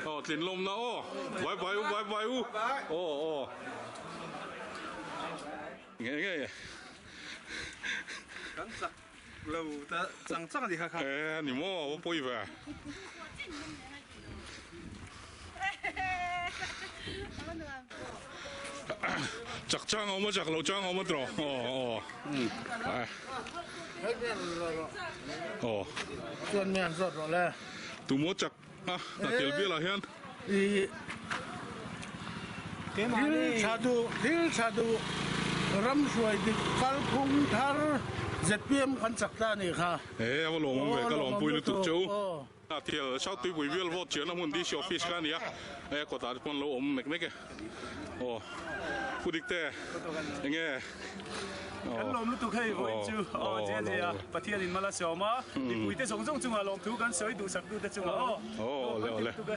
Aw tlin lawmna aw bye bye u bye bye u aw aw nge nge kan chak lo ta chang chang ani kha kha e ni maw a va pawi ve chak chang a awm a chak lo chang a awm a tiraw aw aw aw chuan mi an zawt rawh le tumaw chak a hna tel bialah hian Thil tha duh thil tha duh ram hruai dik kalphung thar zpm kan chak ta a nih kha. E a va lawmawm ve ka lawmpui lutuk che u. A thial South Tuipui bial vote chiahna hmun DC office kha a ni a, e kawtah te pawn lo awm nek nek e. Aw Pu Dikte enge Kan lawm lutuk hei vawiin chu aw JJ a Pathian in mal a sawm a, mipuite zawng zawng chungah lawmthu kan sawi duhsak tute chungah aw Aw lawm kan ti lutuk e.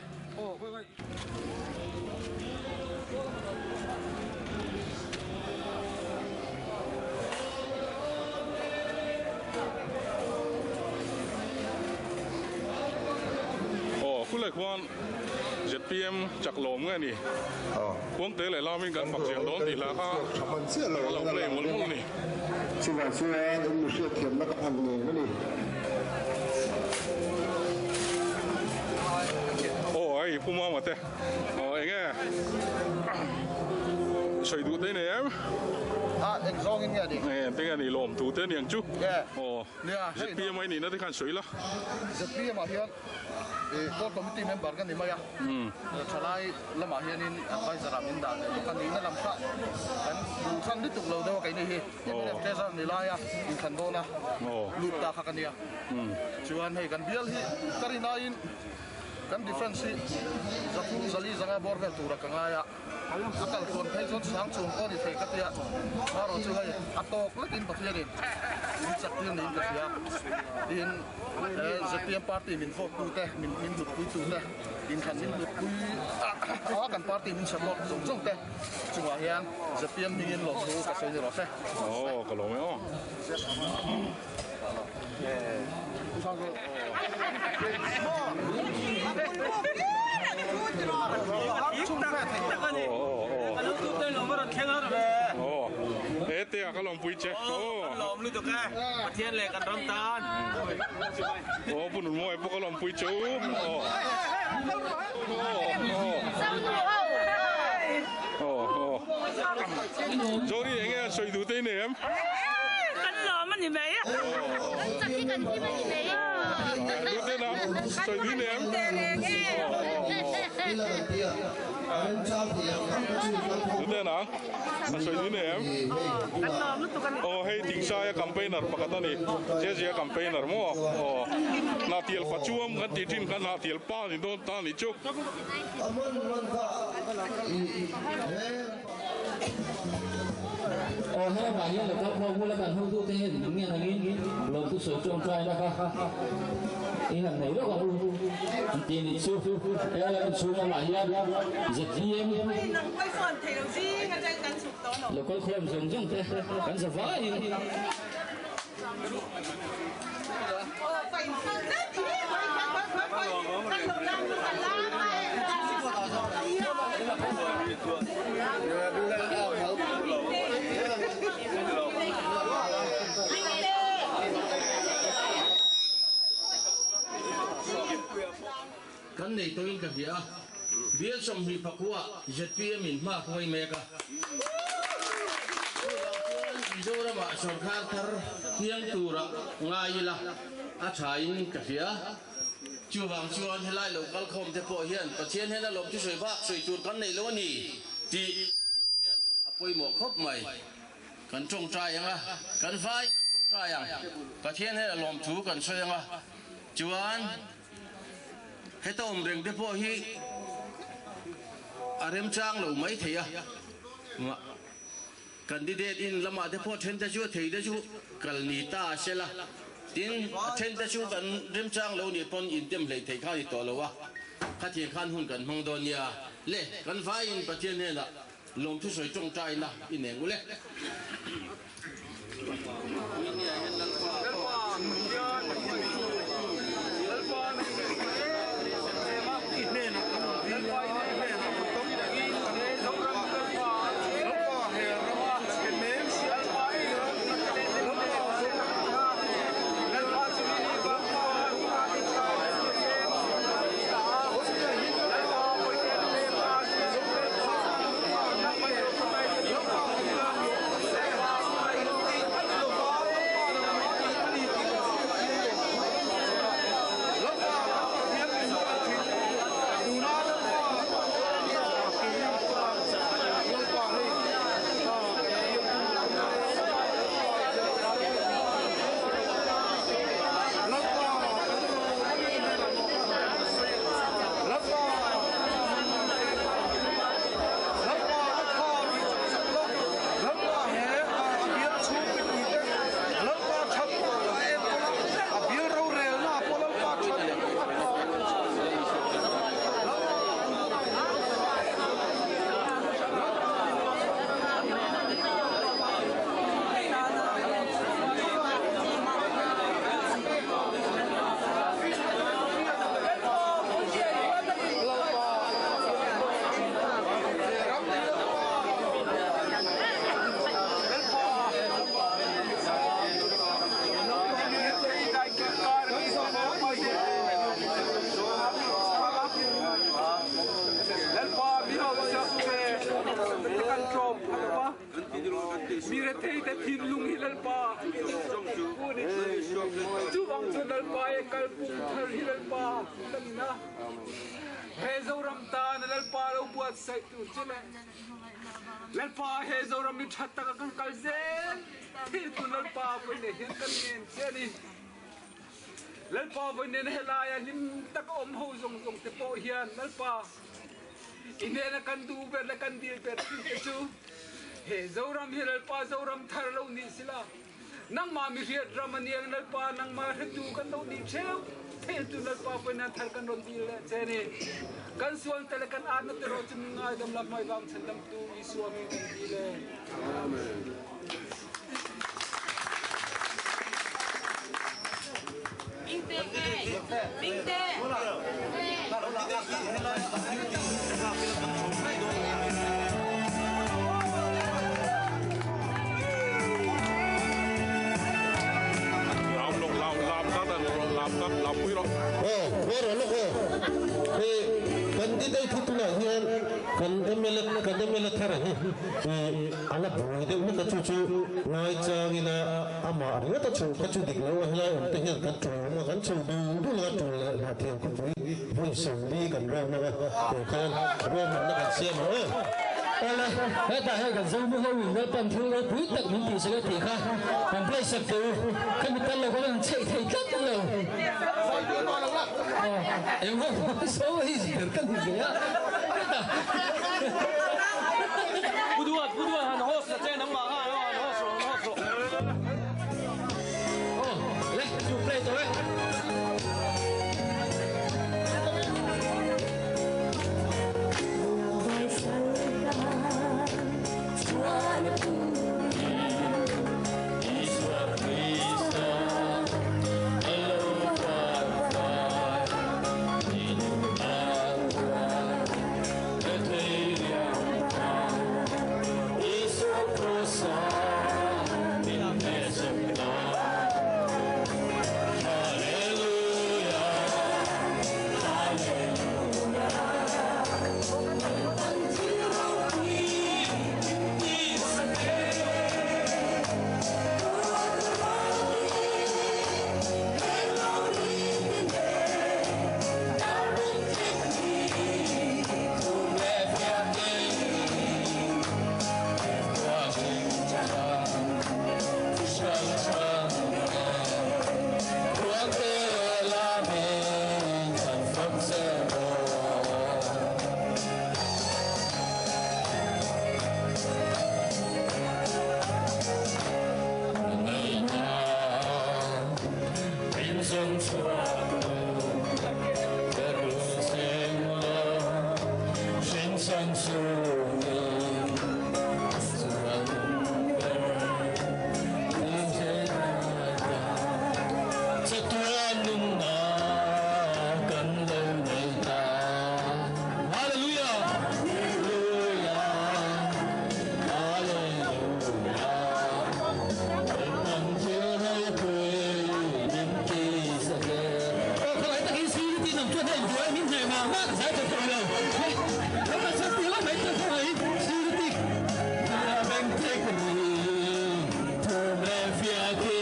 Aw khulai khuan ZPM chak lawm nge ni Khuangte leh lamin kan fak ziah dawn tih hla kha a lo play mawlh mawlh a ni. Chuvang chuan in mi hriatthiamna ka han ngen a ni. Aw hei Pu Mama te aw enge sawi duh te nei em? A eng zawng in nge ni? Eng te nge ni lawm tu te niang chu? Aw ZPM a i nihna te khan sawi la. ZPM ah hian Core Committee member ka ni mai a, thalai lamah hianin advisor ah min dah leh bawk a, nihna lam kha kan duhthlan lutuk lo deuh a keini hi mnf treasurer ni laia inthlan dawn a lut ta kha ka nia. Chuan hei kan bial hi ka rinaiin kan defence hi zathum zali zanga bawr vel tura ka ngai a. A kal tluan phei chuan sang chung pawh a ni thei ka tia, marawh chu hei a tawk lekin Pathianin min chak tir niin ka hria. Tin, zpm party min vote tute, min min hlutpui tute, inthlan min hlutpui a kan party min support zawng zawng te chungah hian zpm hmingin lawmthu ka sawi ni rawh se. Aw ka lawm e aw. Hetia ka lawmpui che aw pu Nunmawia pawh ka lawmpui che u Zori enge a sawi duh te i nei em? Kan lawm a ni mai. Kan chak hi kan him a ni mai. Dutena sawi duh i nei em? Dutena a sawi duh i nei em? Kan lawm lutuk a ni. Aw hei Tingsaia campaigner pakhat a ni. Jezia campaigner maw? Aw Hnahtial Fachuam kan tih thin kha Hnahtial pa ni dawn ta a nih chu. Aw he vang hian local khua bula kan hotute hian min ngen angin lawmtu sawi tawngtai na kha i han nei lawk ang u an ti anih chu. He lam inchhung lamah hian zpm local khawm zawng zawng te kan za vaiin Kan nei tawhin ka hria a, bial 24 zpm in hma hruai mek a. Chuvang chuan Mizoramah sorkar thar thiang tura ngai ila a thain ka hria. Chuvang chuan helai lo kalkhawm te pawh hian Pathian hian a lawm thusawi bak sawi tur kan nei lo a ni tih kan hriat a pawimawh khawp mai. Kan tawngtai ang a, kan vai kan tawngtai ang. Pathian hian a lawm thu kan sawi ang a, chuan. Heta awm reng te pawh hi a remchang lo mai thei a, candidate in lamah te pawh then te chu a thei te chu kal ni ta a sela, tin a then te chu kan remchang lo nih pawn intem hleih theih kha a ni tawh lo a, khatiang khan hun kan hmang dawn nia le, kan vaiin Pathian hnenah lawmthu sawi tawngtaina i neng ule. Chatuan nunna kan lo nei ta. Hallelujah! Hallelujah! Hallelujah! Kan thil ropui min ti sak e. Aw khawngaih takin security lam chuan hei buai min hneh mah mah ka zai tawh tawh lo. Hei, kan la chhan tih la mai chuan khawngaih security beng tek ri thum leh fiah ki.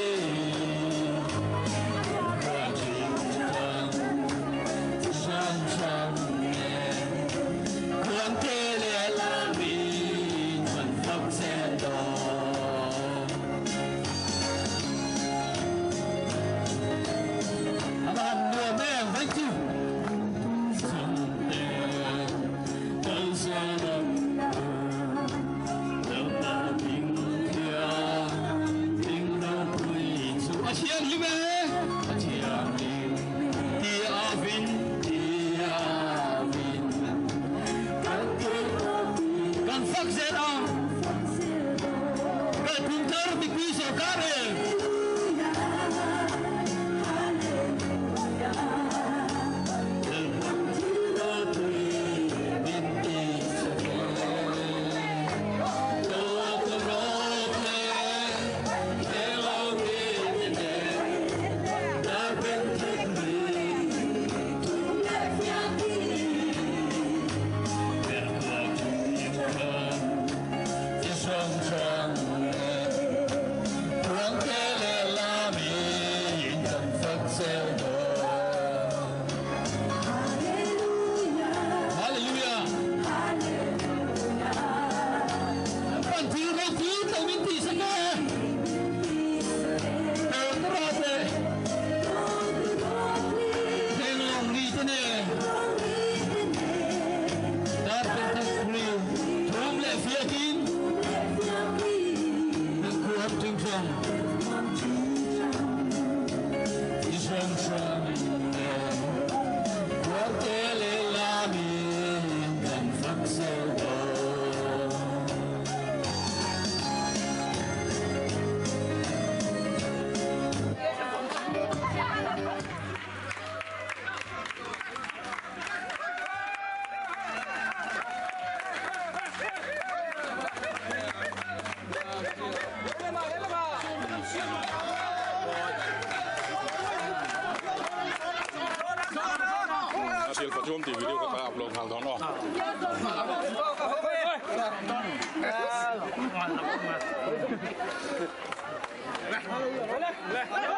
来。